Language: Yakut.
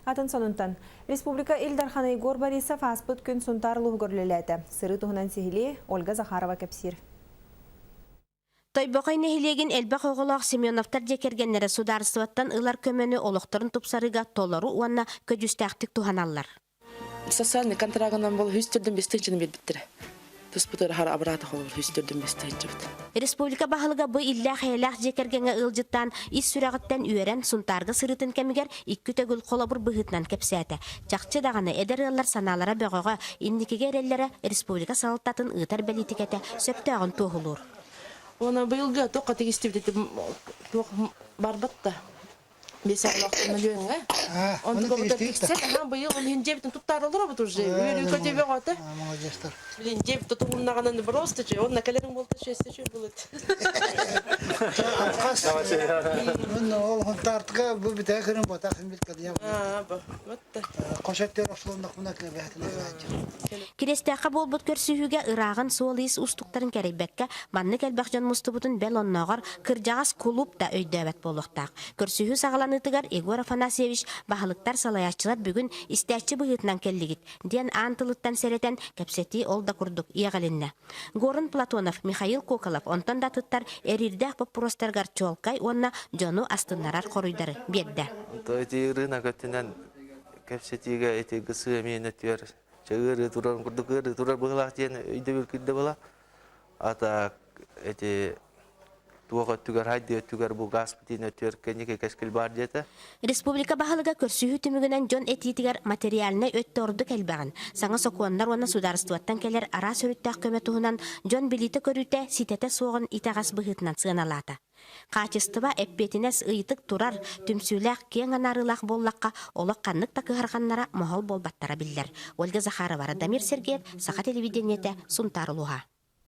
Атын сонунтан. Республика Ил Дархана Егор Борисов ааспыт күн Сунтаар улууһугар үлэлээтэ. Сырыы туһунан сиһилии Ольга Захарова кэпсиир. Тойбохой нэһилиэгин элбэх оҕолоох Семеновтар дьиэ кэргэннэрэ судаарыстыбаттан ылар көмөнү олохторун тупсарыыга толору уонна көдьүүстээхтик туһаналлар. Социальный контрагынан бол хүстөрдөн бестыһынчаны бербиттэрэ. Туспутар хар абрата холобур хүстөрдөн бестыһынчыбыт. Республика баһылыга бу иллээх-эйэлээх дьиэ кэргэҥҥэ ыалдьыттаан ис сүрэҕиттэн үөрэн Сунтаарга сырыытын кэмигэр икки төгүл холобур быһыытынан кэпсээтэ. Чахчы даҕаны эдэр ыаллар санаалара бөҕөҕө, инникигэ эрэллэрэ республика салалтатын ыытар бэлиитикэтэ сөптөөҕүн туоһулуур. Уонна быйылгы туохха тигистибит туох барбат да. Биэс оҕолоох мөлүөҥҥэ. Онтукабыт тиксэр, аха быйыл ол иһин дьиэбитин туттаары олоробут уже. Үөрүү көтүү бөҕөтө. Молодецтар. Блин, дьиэбит тутулуннаҕына просто чүй, онно кэлэриҥ буолта чүөстэ чүй булут. Хас ол хонтаартыга бу бүтэ кырын батах бит кадия. Аа, бу. Вот Кошеттер ослоннохмуна кэбээтин Кириэстээххэ буолбут көрсүһүүгэ ырааҕын суол-иис уустуктарын кэрэйбэккэ, маннык элбэх дьон мустубутун бэл оннооҕор кырдьаҕас кулууп да өйдөөбөт буолуохтаах. Көрсүһүү саҕаланыытыгар Егор Афанасьевич баһылыктар, салайааччылар бүгүн истээччи быһыытынан кэллигит диэн аан тылыттан сэрэтэн, кэпсэтии ол да курдук иэҕилиннэ. Горн Платонов, Михаил Коколов онтон да атыттар эриирдээх боппуруостарыгар чуолкай уонна дьону астыннарар хоруйдары биэрдэ. Ити рынок өттүнэн кэпсэтиигэ ити ГСМ өттүгэр ыарыы турар курдук ыарыы турар быһыылаах диэн өйдөбүл киирдэ була. Ата эти туох өттүгэр хайдыы өттүгэр бу газ бүтүн өттүгэр кэнники кэскил баар диэтэ. Республика баһылыга көрсүһүү түмүгүнэн дьон этиитигэр материальнай өттө ордук элбэҕин, саҥа сокуоннар уонна судаарыстыбаттан кэлэр араас өрүттээх көмө туһунан дьон билиитэ-көрүүтэ ситэтэ суоҕун итэҕэс быһыытынан сыаналаата. Хаачыстыба, эппиэтинэс ыйытык турар, түмсүүлээх, киэҥ анаарыылаах буоллахха, олох ханнык да кыһарҕаннара моһол буолбаттара биллэр. Ольга Захарова, Радомир Сергеев, Саха телевидениетэ, Сунтаар улууһа.